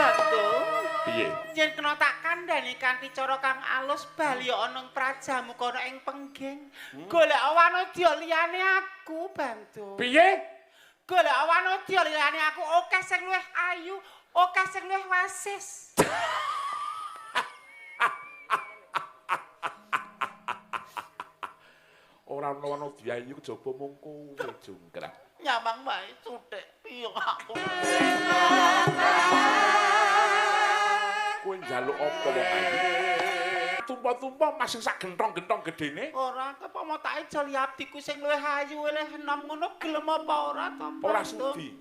Bantu. Piye? Yen kena tak kandhani kanthi cara kang alus bali ana ing prajamu kono ing Pengging. Golek wanodya liyane aku, Bantu. Piye? Golek wanodya liyane aku akeh sing luwih ayu, akeh sing luwih wasis. Ora ana wanodya ayu kejaba mung kowe, Jungkrang. Nyamang wae cuthik piye aku. Kowe njaluk apa wong ayu? Tumpa-tumpa masih sak gentong-gentong gedene. Ora, apa mau tak ijoli abdiku sing luwih ayu luwih enom ngono gelem apa ora to? Ora sudi.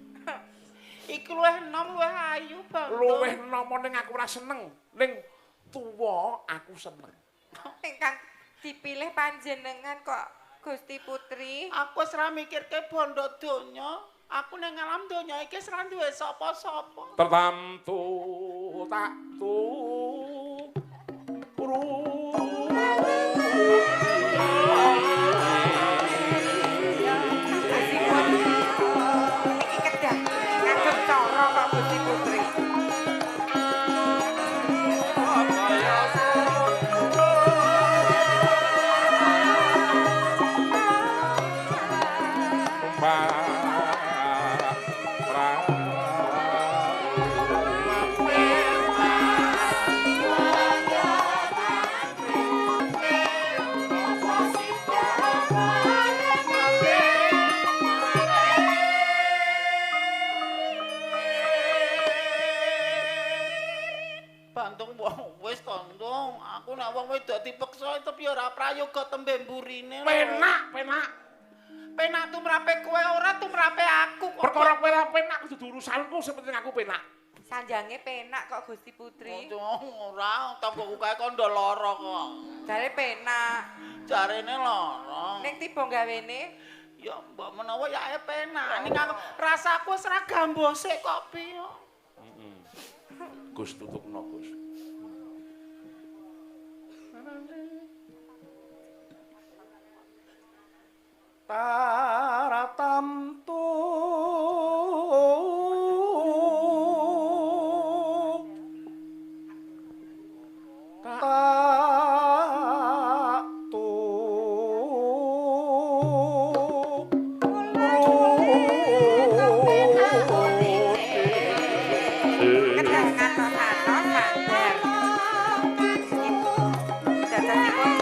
Iki luwih enom luwih ayu, Bang. Luwih enom ning aku ora seneng, ning tuwa aku seneng. Ingkang dipilih panjenengan kok Gusti Putri. Aku wis ora mikirke bondo donya. Aku ning alam donya iki wis ora duwe sapa-sapa. Tertamtu tak tu Iki kedah ngagem cara kok Gusti Putri. Bantung wong wis tondong, aku nek wong wedok dipeksa tetep ya ora prayoga tembe mburine. Penak, penak. Penak tumrape kowe ora tumrape aku kok. Perkara kowe ora penak kudu urusanku, sing penting aku penak. Sanjange penak kok Gusti Putri. Ora, tanggoku kae kandha lara kok. Jare penak. Jarene lara. Ning tiba gawene ya mbok menawa ya penak. Ning aku rasaku wis ora gambose kok piye. Heeh. Gus tutupno, Gus. Taratamtu tak tu kedah ngatos-atos sadar. Dadosipun kedah ngatur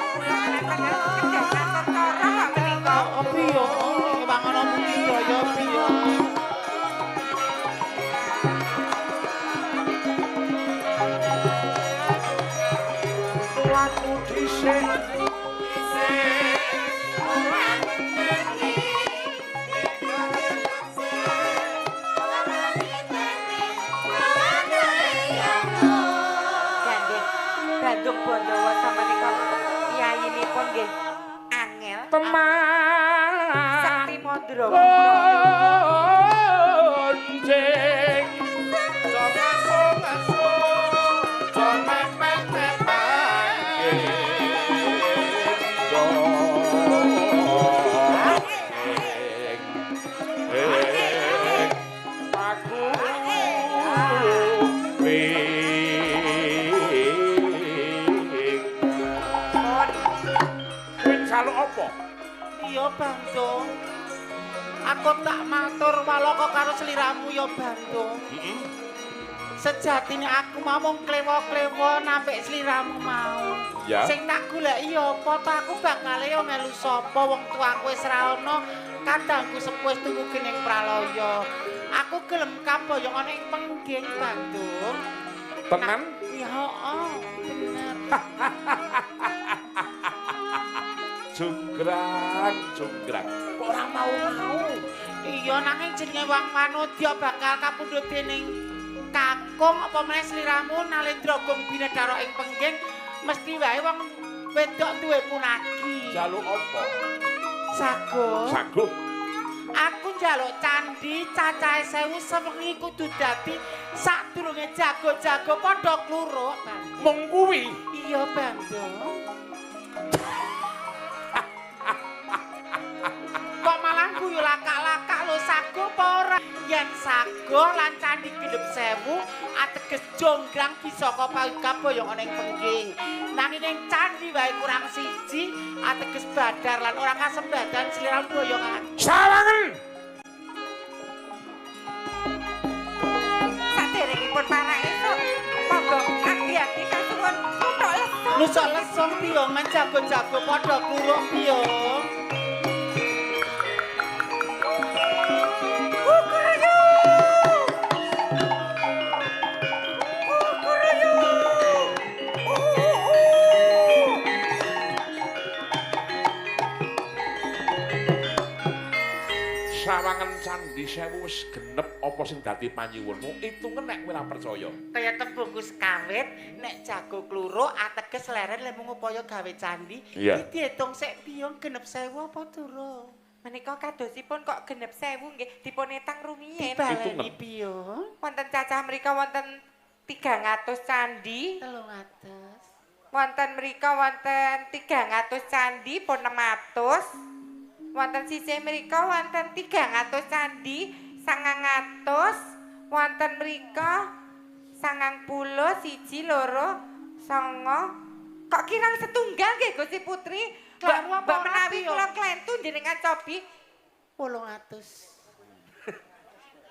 cara kok menika. Piye ewang ana budidaya piye. Laku dhisik Gandeng Bandung Bondowoso menika piyayinipun nggih angel Teman. Sakti Mandra. Bonceng. Iya Bandung. Aku tak matur walaka karo sliramu ya Bandung. Heeh. Sejatine aku mau mung klewo-klewo nampik sliramu mau. Ya. Sing tak goleki ya apa ta aku bakale ya melu sapa wong tuaku wis ra ana, kadangku sepuh wis tumugi ning pralaya. Aku gelem kaboyong ana ing Pengging Bandung. Tenan? Ya heeh, bener. Junggrang, junggrang. Kok ora mau-mau? Iya nanging jenenge wong manudya bakal kapundhut dening kakung apa meneh sliramu Nalendra Gong Binedhara ing Pengging mesti wae wong wedok duwe punagi. Njaluk apa? Sago. Sago. Aku njaluk candhi cacahe 1000 sewengi kudu dadi sadurunge jago-jago padha kluruk. Mung kuwi. Iya, Bandung. Kok malah guyu lakak-lakak lho sago apa ora? Yen sago lan candhi genep 1000 ateges jonggrang bisa kaboyong ana ing pengging. Nanging ing candhi wae kurang siji ateges badar lan ora kasembadan sliramu boyongan. Sawangen. Saderengipun para esuk monggo abdi-abdi kasuwun nuthuk lesung. Nusuk lesung piyong men jago-jago padha kluruk piyong. Sawangen Candhi Sewu wis genep apa sing dadi panyuwunmu, itungen nek kowe ora percaya. Kaya tembungku sekawit, nek jago kluruk ateges leren lemu ngupaya gawe candhi, iki diitung sik piyong genep 1000 apa durung? Menika kadosipun kok genep 1000 nggih dipun etang rumiyin. Dibaleni piyong. Wonten cacah mriko wonten 300 candhi, 300. Wonten mriko wonten 300 candhi pun 600. Wonten sisih mriko wonten 300 candhi 900, wonten mriko 91 2 9. Kok kirang setunggal nggih Gusti Putri? Mbak menawi kula klentu jenengan cobi 800.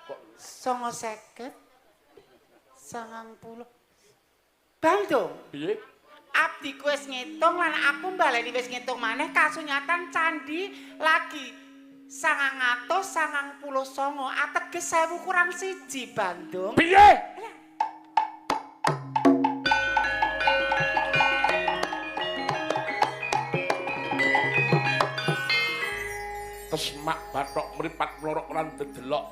Kok 950 90. Bandung. Piye? Abdi ku wis ngitung lan aku mbaleni wis ngitung maneh kasunyatan candhi lagi 999 ateges 1000 kurang 1 Bandung. Piye? Tesmak bathok mripat mlorok lan dedelok.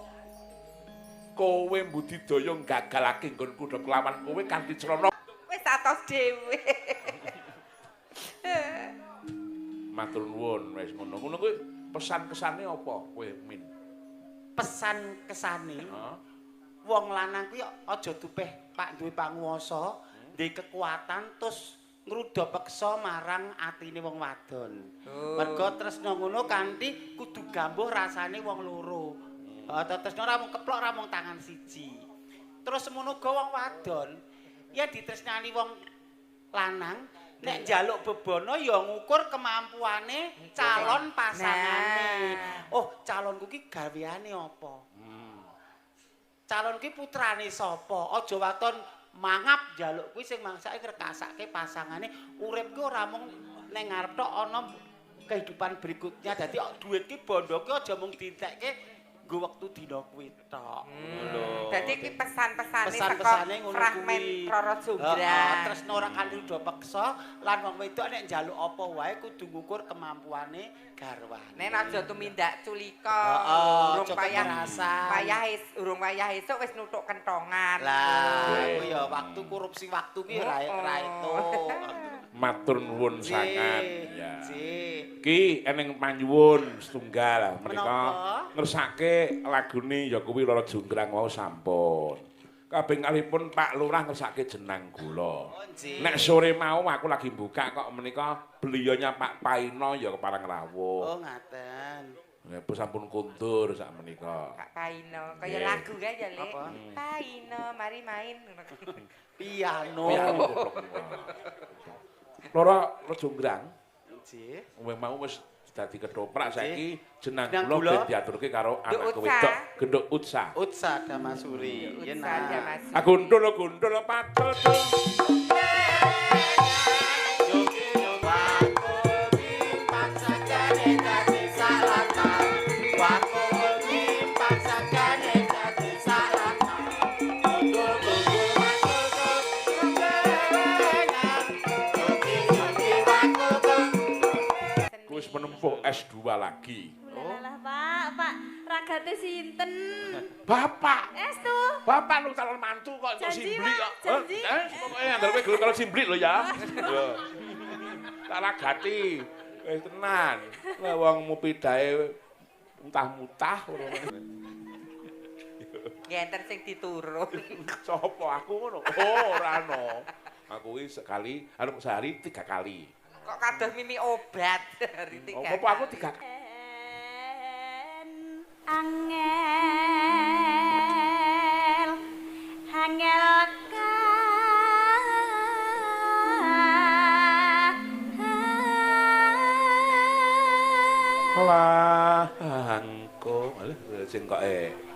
Kowe mbudidaya gagalake nggonku do kelawan kowe kanthi crana wis atos dhewe. Matur nuwun wis ngono. Ngono kuwi pesan kesane apa kowe Min? Pesan kesane. Heeh. Wong lanang kuwi aja dupeh pak duwe panguwasa, duwe kekuatan terus ngruda peksa marang atine wong wadon. Oh. Mergo tresna ngono kanthi kudu gambuh rasane wong loro. Heeh, tresna ora mung keplok ora mung tangan siji. Terus semono uga wong wadon yen ditresnani wong lanang nek njaluk bebono ya ngukur kemampuane calon pasangane. Oh, calonku ki gaweane apa? Calon ki putrane sapa? Aja waton mangap njaluk kuwi sing mangsake ngrekasake pasangane. Urip ki ora mung ning ngarep tok ana kehidupan berikutnya. Dadi dhuwit ki bondo ki aja mung dientekke nggo wektu dina kuwi tok. Ngono lho. Dadi iki pesan-pesane saka fragmen Roro Jonggrang. Tresna ora kanthi uda peksa lan wong wedok nek njaluk apa wae kudu ngukur kemampuane garwane. Nek aja tumindak culika, urung payah urung wayah esuk wis nuthuk kentongan. Lah, kuwi ya waktu korupsi waktu ki ora itu. Matur nuwun sangat. Ya. Ki eneng panyuwun setunggal menika ngersake lagune ya kuwi Roro Jonggrang wau sampun. Kaping kalihipun Pak Lurah ngersake jenang gula. Nek sore mau aku lagi buka kok menika beliaunya Pak Paino ya kepareng rawuh. Oh ngaten. Nggih sampun kundur sak menika. Pak Paino kaya lagu kae ya, Lek. Paino mari main. Piano. Roro Jonggrang. Nggih. Wong mau wis dadi ketoprak saiki jenang gula ben diaturke karo anak wedok genduk Utsa. Utsa Damasuri. Yen nah. Gundul-gundul patul. Menempuh S2 lagi. Oh. Alah, Pak, Pak, ragate sinten? Bapak. Estu. Bapak lu calon mantu kok entuk simblik kok. Janji. Pokoke anggere kowe gelem karo simblik lho ya. Tak ragati. Wis tenan. Lah wong mupidae mutah-mutah ngono. Nggih enten sing diturun. Sopo aku ngono? Oh, ora ono. Aku iki sekali, anu sehari 3 kali. Kok kados mimi obat hari 3. Apa aku 3 angel angel Jengkoke.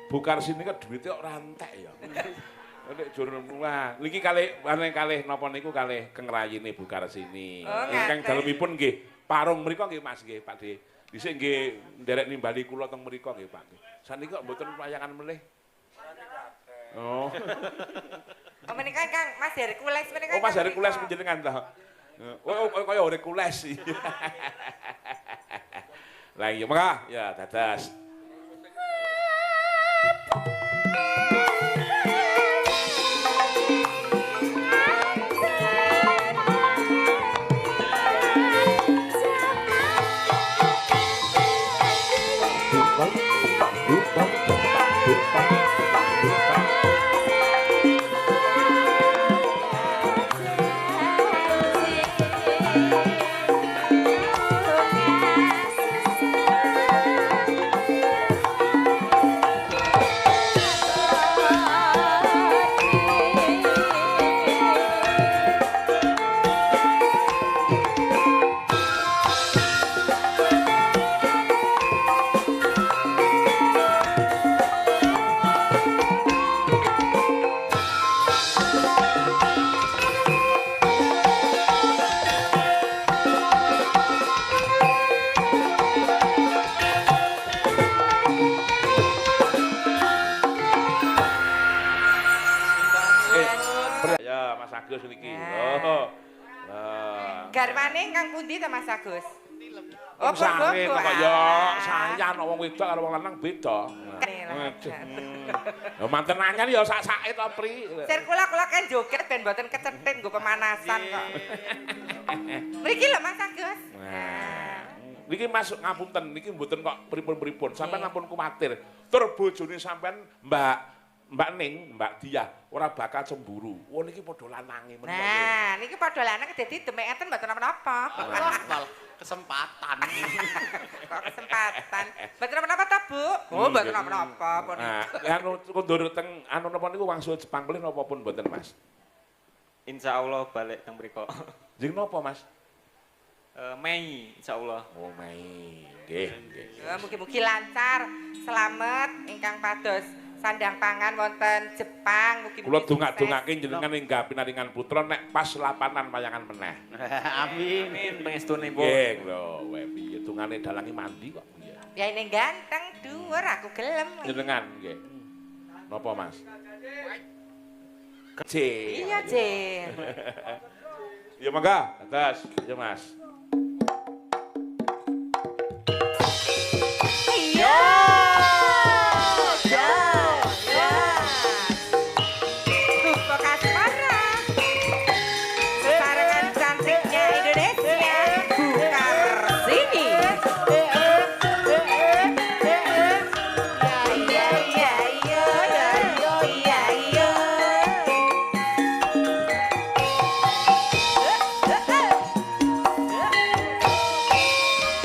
Bu Karsini kan duitnya kok rantek ya. Nek jurun wah, niki kalih kalih napa niku kalih kengrayine Bu Karsini. Ingkang dalemipun nggih parung mriku nggih Mas nggih Pak De. Dhisik nggih nderek nimbali kula teng mriku nggih Pak. Saniki kok mboten wayangan melih. Oh. Oh menika Kang Mas Hercules menika. Oh Mas Hercules panjenengan ta. Oh kaya Hercules. Lah iya mangga ya dadas. Garwane ingkang pundi ta Mas Agus? Oh, sare kok ya sayan wong wedok karo wong lanang beda. Ya manten anyar ya sak-sake to Pri. Sir kula kan joget ben mboten kecethit nggo pemanasan kok. Mriki lho Mas Agus. Nah, niki Mas ngapunten niki mboten kok pripun-pripun. Sampeyan ampun kuwatir. Tur bojone sampean Mbak Ning, Mbak Diah ora bakal cemburu. Wah niki padha lanange menika. Nah, niki padha lanang dadi demeketen mboten napa-napa. Wah, malah kesempatan. Kok kesempatan. Mboten napa-napa ta, Bu? Oh, mboten napa-napa pun. Nah, anu kondur teng anu napa niku wangsul Jepang melih napa pun mboten, Mas? Insyaallah balik teng mriku. Jeng napa, Mas? Mei, insyaallah. Oh, Mei. Nggih, nggih. Ya, mugi-mugi lancar, selamat ingkang pados sandang pangan wonten Jepang mugi-mugi. Kula dongak-dongake jenengan enggak pinaringan putra nek pas lapanan wayangan meneh. Amin. Amin pangestunipun. Nggih lho, wae piye dongane dalange mandi kok. Ya ini ganteng dhuwur aku gelem. Jenengan nggih. Napa Mas? C. Iya, Jen. Ya mangga, atas. Ya Mas. Iya. Ya. Ya. Gupok Asmara. Sesarengan cantiknya Indonesia, Bu Karsini. Iya iya iya iya iya.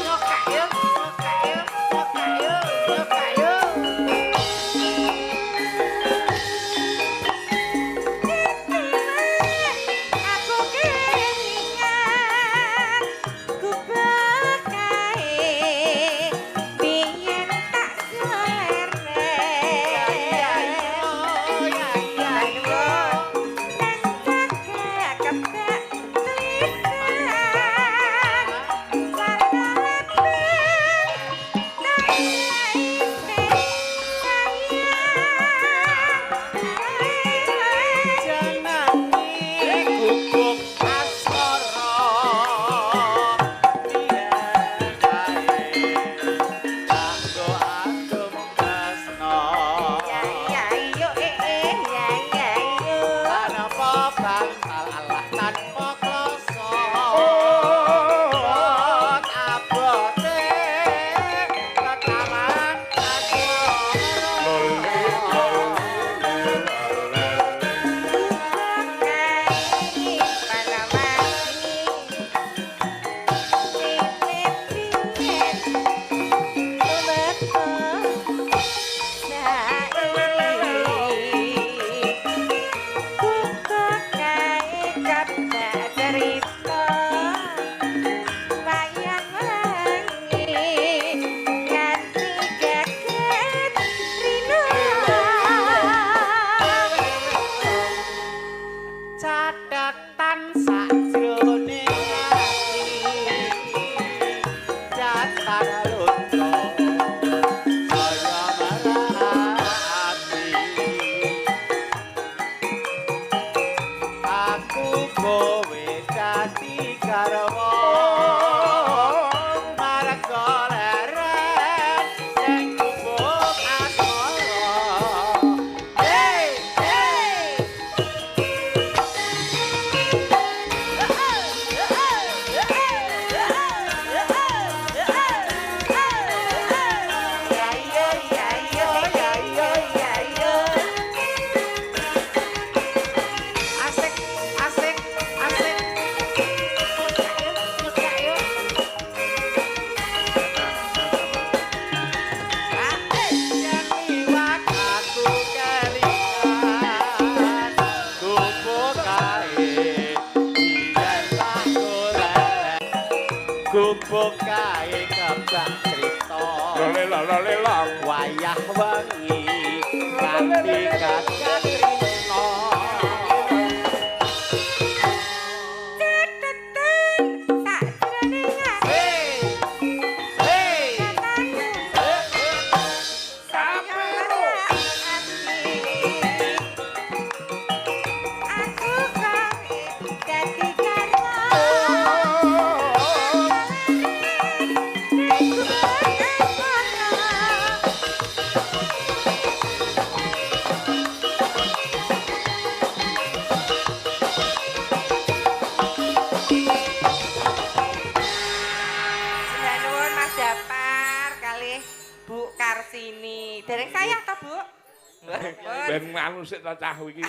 Nyokak yo, nyokak yo, nyokak yo, nyokak yo. Aku kelingan gubuk kae biyen tak selere. Ya iya ya iya yo. Nang cakak kebak tulisan warna lepeng tak isi sayang. Jenenge gubuk asmara. Biyen kae kanggo agem tresna. Ya ya yo eh eh ya ya yo. Tanpa bantal Allah tanpa kloso. Bot abote ketaman asmara. Kai panawati piye tumeka saiki kuko kae kabeh cerita wayang wengi nganti geget rino. Catatan sakjroning ati catar lunto saya marah ati aku kowe dadi garwa marga leren sing gubuk asmara. Hey hey. Ya yo ya yo ya yo ya yo. Asik, asik, asik. Nyekak yuk, nyekak yuk. Yen liwat aku kelingan gubuk kae biyen tak golek gubuk kae kebak crita Lele lele lang. wayah wengi kanthi gagat rino. Catetan sakjroning ati. Hey, hey. Aku kowe dadi garwa. Sembah nuwun Mas Japar kalih Bu Karsini. Dereng saya to, Bu? Mboten. Ben anu sik ta cah iki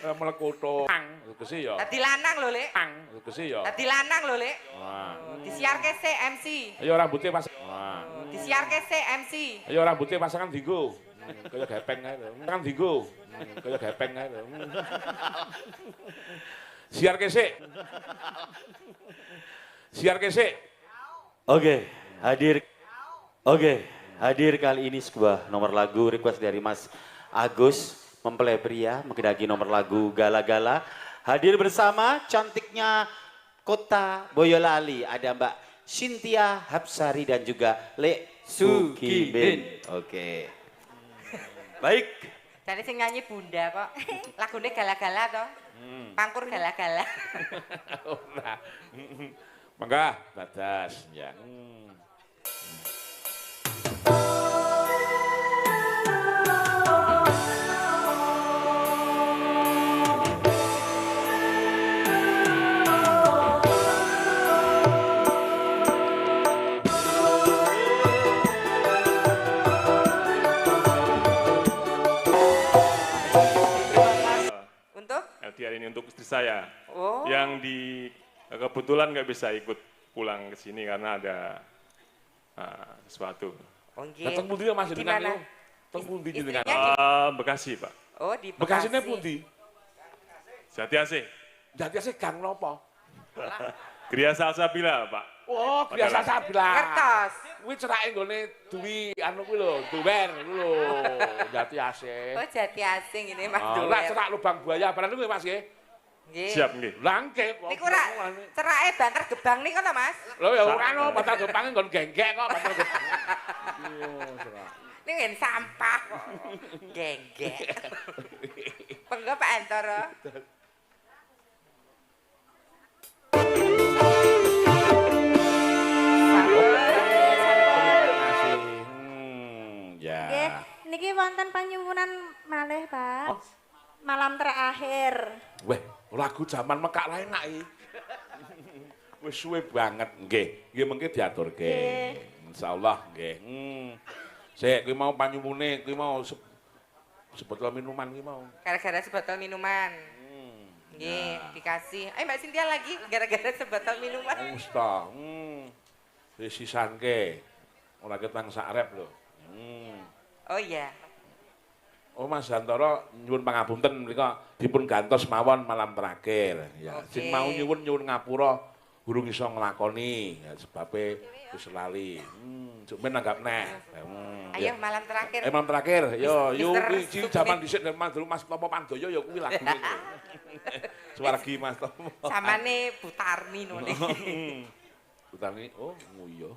mlekuto. Ang tegese ya. Dadi lanang lho, Lek. Ang tegese ya. Dadi lanang lho, Lek. Wah. Disiarke sik MC. Ayo rambutnya pas. Wah. Disiarke sik MC. Ayo rambutnya pasangan dinggo. Kaya gepeng kae lho. Kan dinggo. Kaya gepeng kae lho. Siarke sik. Siarke sik. Oke, hadir. Oke, hadir kali ini sebuah nomor lagu request dari Mas Agus mempelai pria menghendaki nomor lagu Gala-Gala. Hadir bersama cantiknya Kota Boyolali ada Mbak Cynthia Hapsari dan juga Lek Sukimin. Oke. Baik. Jadi sing nyanyi Bunda kok. Lagune gala-gala toh. Pangkur gala-gala. Ora. Mangga dadas ya. LDR ini untuk istri saya. Oh. Yang di kebetulan nggak bisa ikut pulang ke sini karena ada sesuatu. Oh, nggih. Lah teng pundi ya Mas jenengan mana? niku? Teng pundi jenengan? Bekasi, Pak. Oh, di Bekasi. Bekasine pundi? Jatiasih. Jatiasih gang napa? Griya Salsabila, Pak. Oh, Griya Salsabila. Ngertos. Kuwi cerake nggone Dwi anu kuwi lho, Duwer kuwi lho, Jatiasih. Oh, Jatiasih ngene Mas Oh, Duwer. lah cerak lubang buaya barang kuwi Mas nggih. Nggih. Siap nggih. Lah nggih. Niku ora cerake Bantar Gebang niku ta, Mas? Lho ya ora no, Bantar Gebang nggon genggek kok Bantar Gebang. Iya, cerak. Niku nggen sampah kok. Genggek. Monggo Pak Antoro. Terima kasih. Ya. Nggih, niki wonten panyuwunan malih, Pak. Oh. Malam terakhir. Weh, lagu zaman mekak lah enak iki. Wis suwe banget nggih. Nggih mengke diaturke. Nggih. Insyaallah nggih. Sik kuwi mau panyuwune kuwi mau sebotol minuman kuwi mau. Gara-gara sebotol minuman. Nggih, dikasih. Ayo Mbak Cynthia lagi gara-gara sebotol minuman. Wis ta. Wis sisanke. Ora ketang sak rep lho. Oh iya. Oh Mas Hantoro nyuwun pangapunten menika dipun gantos mawon malam terakhir. Ya, Oke. sing mau nyuwun nyuwun ngapura urung iso nglakoni ya sebabe wis lali. Cuk men nanggap neh. Ayo Ya. malam terakhir. Malam terakhir. Yo yo Mister kuwi iki Sukmin. jaman dhisik nek Mas Topo Pandoyo ya kuwi lagune kuwi. Suwargi Mas Topo. Samane Bu Tarmi nune. Bu Tarmi, oh nguyo.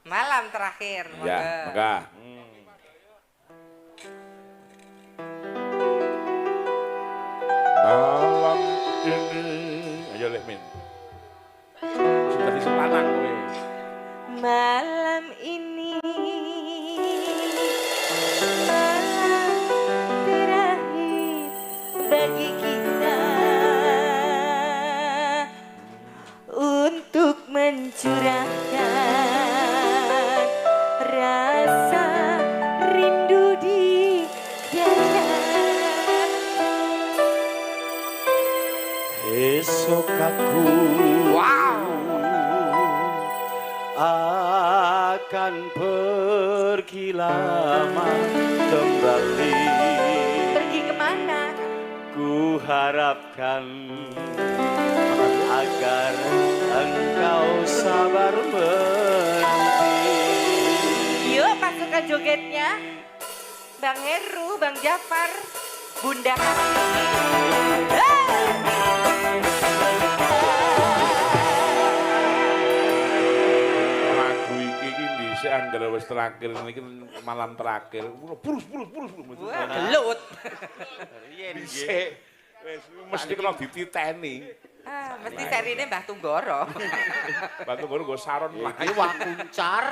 Malam terakhir. Ya, monggo. mangga. Malam ini, ayo leh Min. Sudah diselanang kowe. Malam ini malam terakhir bagi kita untuk mencurahkan rasa rindu di dada. Esok aku akan pergi lama kembali. Pergi kemana? Ku harapkan agar engkau sabar menanti. Yuk pasukan jogetnya. Bang Heru, Bang Jafar, Bunda Kartini. Lagu iki iki dhisik anggere wis terakhir niki malam terakhir. Purus purus purus purus. Wah, gelut. Dhisik wis mesti kena dititeni. Ah, mesti serine Mbah Tunggoro. Mbah Tunggoro nggo saron Iki wakuncar,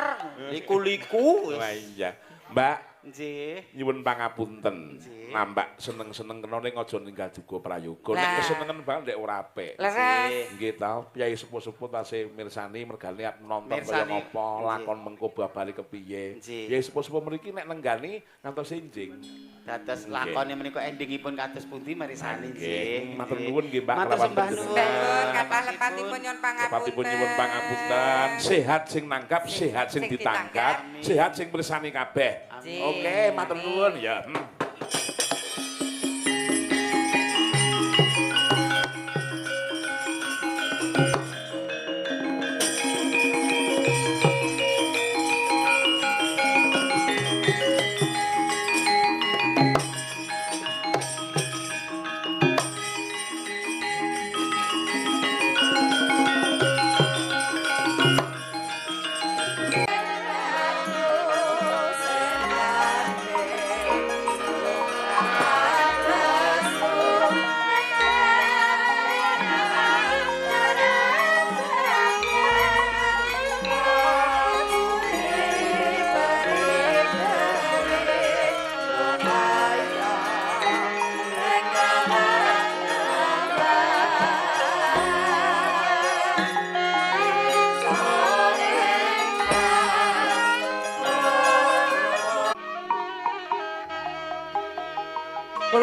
liku-liku. Wah iya. Mbak, Nggih. nyuwun pangapunten. Nggih. Nambak seneng-seneng kena ning aja ninggal duga prayoga. Nek Lah. kesenengen banget ndek ora apik. Leres. Nggih ta, piyai sepuh-sepuh tasih mirsani mergane arep nonton kaya Mirsani. ngapa, Nggih. lakon mengko babare kepiye. Nggih. Piyai sepuh-sepuh mriki nek nenggani ngantos enjing. Dados lakone menika endingipun kados pundi mirsani Nggih. nggih. Matur nuwun nggih, Mbak, Matur kelawan sembah panjenengan. nuwun. Mbah nuwun kathah lepatipun nyuwun pangapunten. Lepatipun nyuwun pangapunten, sehat sing nanggap, sehat sing Sing ditanggap, ditanggap. sehat sing mirsani kabeh. Nggih. Oke, matur nuwun ya.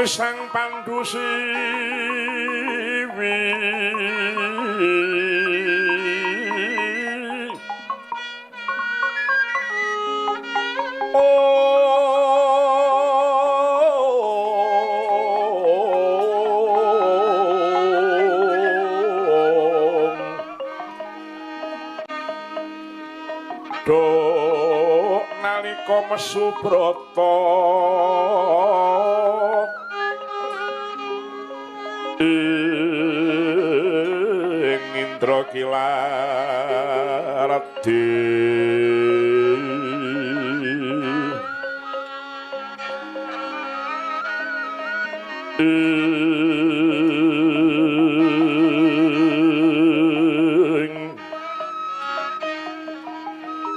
Risang Pandu Siwi. Duk nalika mesu brata ing Indra Kilardi.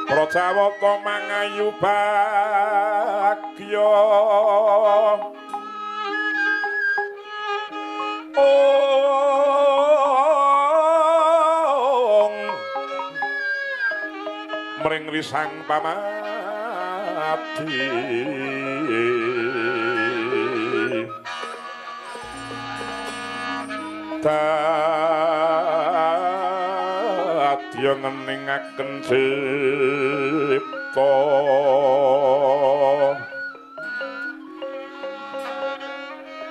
Prajawata mangayu bagya ong mring risang pamati. Dadya ngeningaken cipta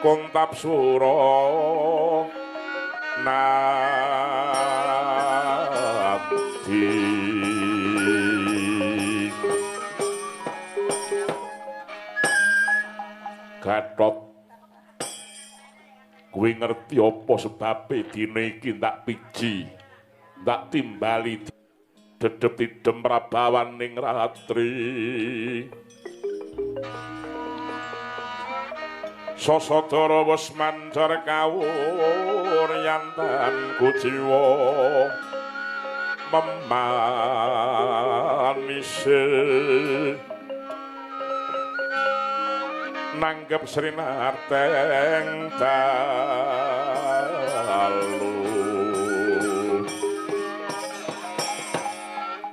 kontap sura nadi. Gatot kuwi ngerti apa sebabe dina iki ndak piji, ndak timbali dedep tidem prabawaning ratri. Sasadara wis mancar kawuryan tan kuciwa memanise nanggep srinarteng dalu.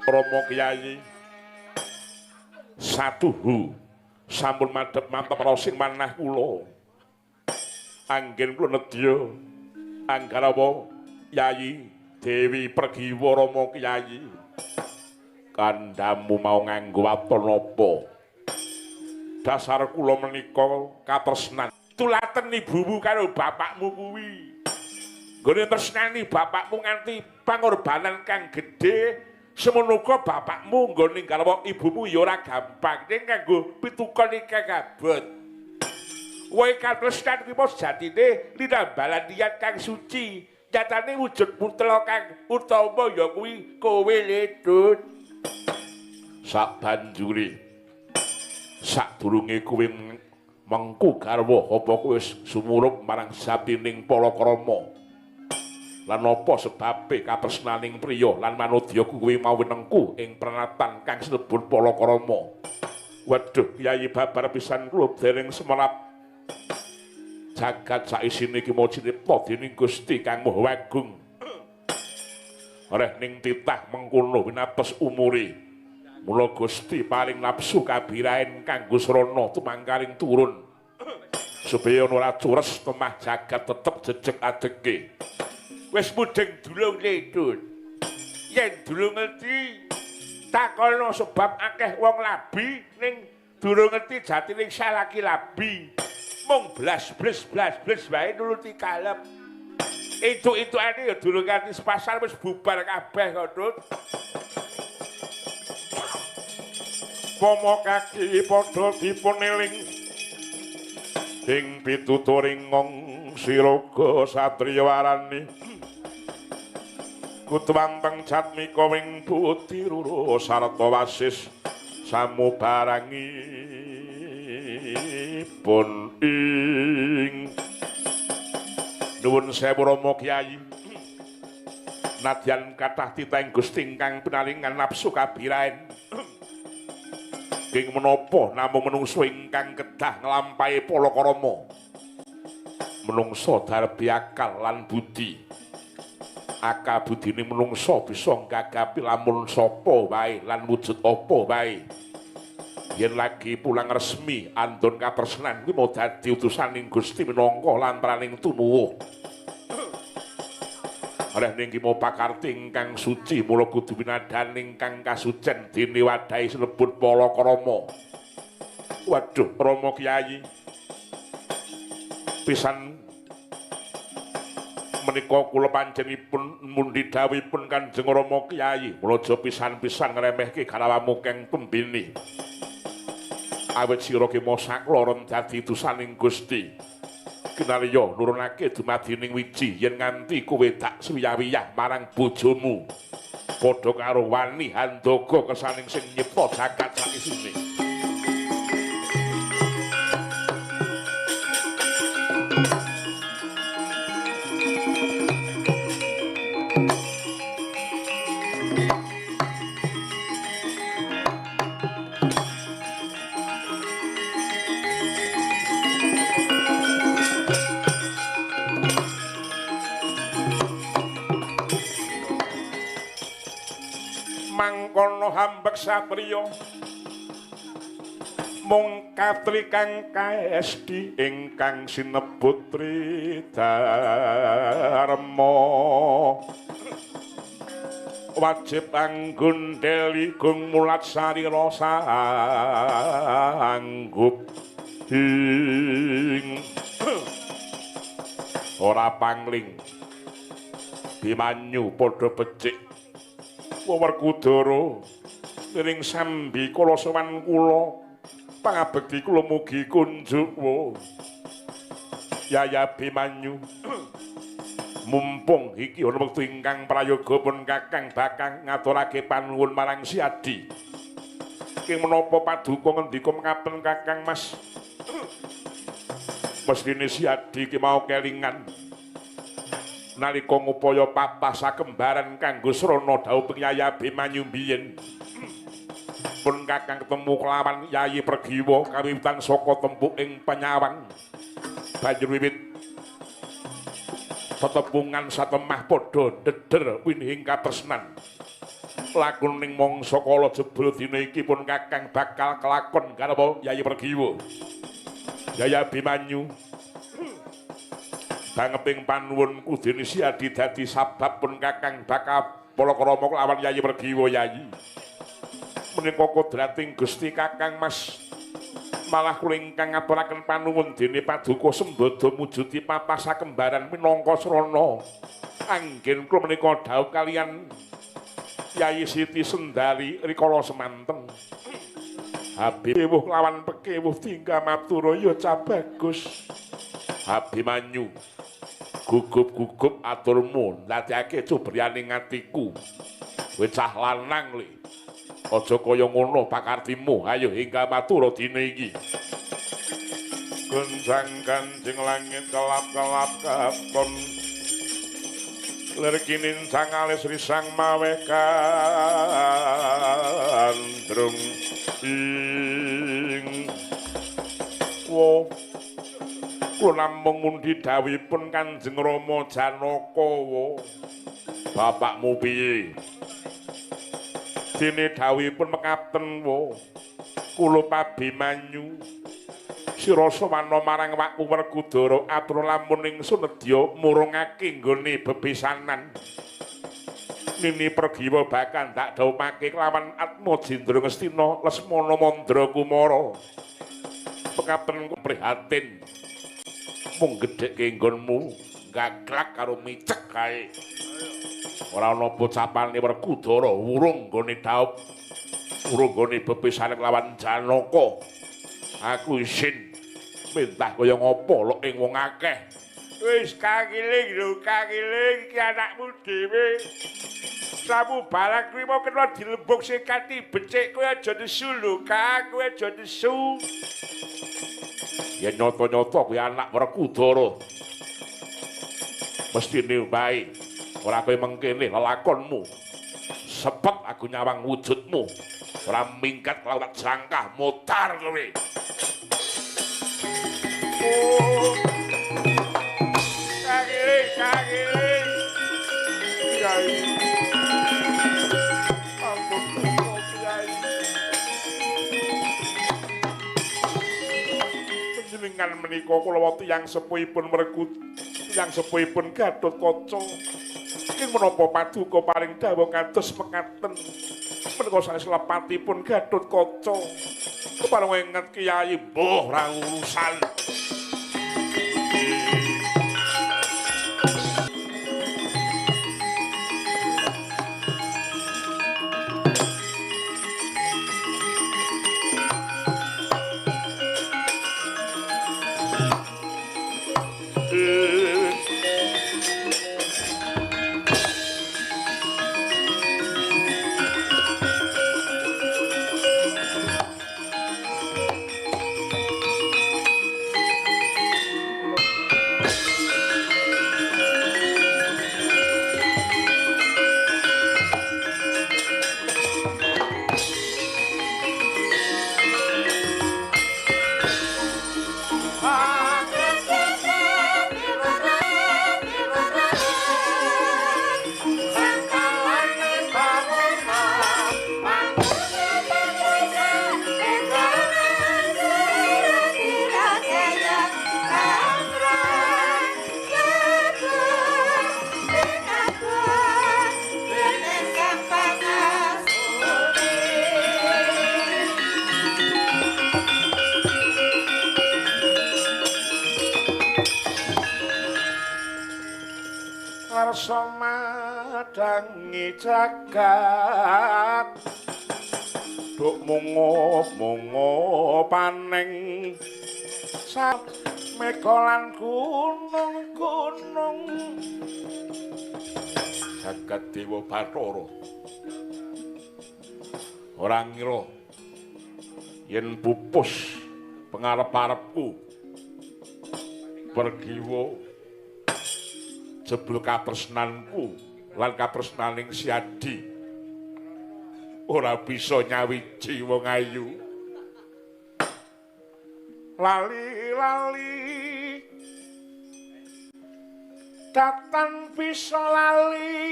Romo Kyai satuhu sampun madhep mantep raos ing manah kula. Anggen kula nedya anggarawa Yayi Dewi Pregiwa Rama Kyai. Kandhamu mau nganggo waton apa? Dasar kula menika katresnan. Tulaten ibumu karo bapakmu kuwi. Nggone tresnani bapakmu nganti pangorbanan kang gedhe, semono uga bapakmu nggone garwa ibumu ya ora gampang ning nganggo pitukon ingkang abot. Kowe katresnan kuwi sejatine linambalan niat kang suci. Nyatane wujud putra kang utama ya kuwi kowe Ledut. Sabanjure sadurunge kowe mengku garwa apa kowe wis sumurup marang satining palakrama? Lan apa sebabe katresnaning priya lan manudya kuwi mau winengku ing pranatan kang sinebut palakrama? Waduh, Kyai babar pisan kula dereng semerap jagat saisine iki mau cinipta dening Gusti Kang Maha Agung. Reh ning titah mengkono winates umure. Mula Gusti paring nafsu kabiraen kanggo srana tumangkaring turun. Supaya ora cures temah jagat tetep jejeg adege. Wis mudheng dulung Ledut. Yen durung ngerti takono sebab akeh wong labi ning durung ngerti jatine salaki labi. Mung blas-blas blas-blas wae nuruti kalep. Entuk-entukane ya durung nganti sepasar wis bubar kabeh kok, Dut. Pomo kaki padha dipun eling ing pituturing ngong siraga satriya warani. Kutwanteng jatmika wing budi rura sarta wasis samubarangipun ing nuwun sewu Rama Kyai. Nadyan kathah titahing Gusti ingkang pinaringan nafsu kabiraen. Ing menapa namung menungso ingkang kedah nglampahi palakrama. Menungso darbi akal lan budi. Akal budine menungso bisa nggagapi lamun sapa wae lan wujud apa wae. Yen lagi pulang resmi andon katresnan kuwi mau dadi utusaning Gusti minangka lantaraning tumuwuh. Oleh ning ki mau pakarti ingkang suci mula kudu winadaning kang kasucen dene wadahi sinebut palakrama. Waduh, Rama Kyai. Pisan menika kula panjenenganipun mundi dawuhipun Kanjeng Rama Kyai, mula aja pisan-pisan ngremehke garawamu keng tembene. Awit sira ki mosakloron dadi utusaning Gusti. Kinarya nurunake dumadining wiji yen nganti kowe dak suwiyah-wiyah marang bojomu. Padha karo wani handaga kersaning sing nyipta jagat sakisine. Mangkono hambek satriya mung katri kang kaesti ingkang sinebut Tridharma wajib anggundeli gung mulat sarira sanggup ing ora pangling Bimanyu padha becik Werkudara niring sambi kala sowan kula pangabekti kula mugi kunjuk Yaya Bimanyu mumpung iki ana wektu ingkang prayoga pun Kakang bakal ngaturake panuwun marang Siadi. Ing menapa paduka ngendika mekaten Kakang Mas? Mestine Siadi ki mau kelingan nalika ngupaya papah sakembaran kanggo srana dhawuh Yaya Abimanyu biyen. Pun Kakang ketemu kelawan Yayi Pregiwa kawiwitan saka tempuk ing penyawang. Banjur wiwit tetepungan satemah padha ndeder winihing katresnan. Lakon ning mangsa kala jebul dina iki pun Kakang bakal kelakon garwa Yayi Pregiwa. Yaya Abimanyu bangeping panuwun kudune Siadi dadi sabab pun Kakang bakal palakrama kelawan Yayi Pregiwa. Yayi menika kodrating Gusti Kakang Mas, malah kula ingkang ngaturaken panuwun dene paduka sembada mujudi papah sakembaran minangka srana anggen kula menika dhaup kaliyan Yayi Siti Sendari rikala semanten. Habib lawan pekewuh tinggal matura ya cah bagus. Abimanyu gugup-gugup aturmu ndadekake cubryaning atiku. Kowe cah lanang le. Aja kaya ngono pakartimu. Ayo hingga matura dina iki. Gonjang kanjing langit kelap-kelap katon. Lir kinincang alis risang mawe kandrung ing. Wo kula namung mundi dawuhipun Kanjeng Rama Janaka wo. Bapakmu piye? Dene dawuhipun mekaten wo. Kula Pabimanyu sira sawana marang wakku Werkudara atur lamun ingsun nedya murungake nggone bebesanan. Nini Pregiwa bakal tak dhawuhake kelawan Atmajindra Ngastina Lesmana Mandra Kumara. Pekaten prihatin mung gedhekke nggonmu gaglak karo micek kae. Ora ana bocapane Werkudara wurung nggone dhaup, wurung nggone bebesanan kelawan Janaka. Aku isin mentah kaya ngopo lok ing wong akeh. Wis kakiling lho, kakiling iki anakmu dhewe. Samu barang kuwi mau kena dilembug sing kanthi becik, kowe aja nesu lho, Kang, kowe aja nesu. Yen nyoto-nyoto kuwi anak Werkudara. Mestine wae ora kowe mengkene lelakonmu. Sepet aku nyawang wujudmu. Ora minggat lawan jangkah mutar kowe. Oh. Kagiling, kagiling. Kyai. Ampun, Kyai. Panjenengan menika kula tiyang sepuhipun Werku, tiyang sepuhipun Gatotkaca. Ing menapa paduka paring dawuh kados mekaten? Menika sanes lepatipun Gatotkaca. Kepareng inget Kyai, mbuh ora urusan. Madangi jagat duk mungup-mungup paning sak mega lan gunung-gunung jagat Dewa Bathara ora ngira yen pupus pengarep-arepku pergiwa jebul katresnanku lan katresnaning Siadi ora bisa nyawiji wong ayu. Lali-lali datan bisa lali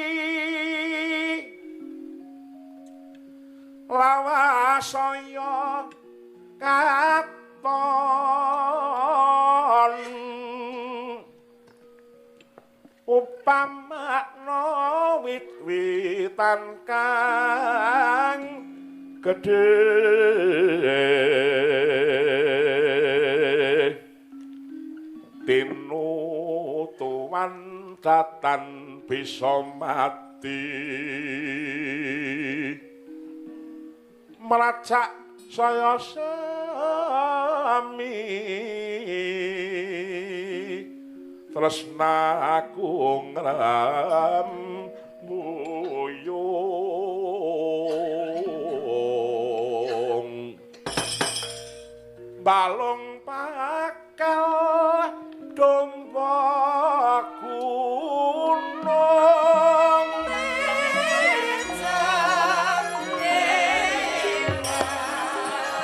lawasaya katon upamakna wit-witan kang gedhe tinutuwan datan bisa mati mracak saya sami tresnaku ngrembuyung balung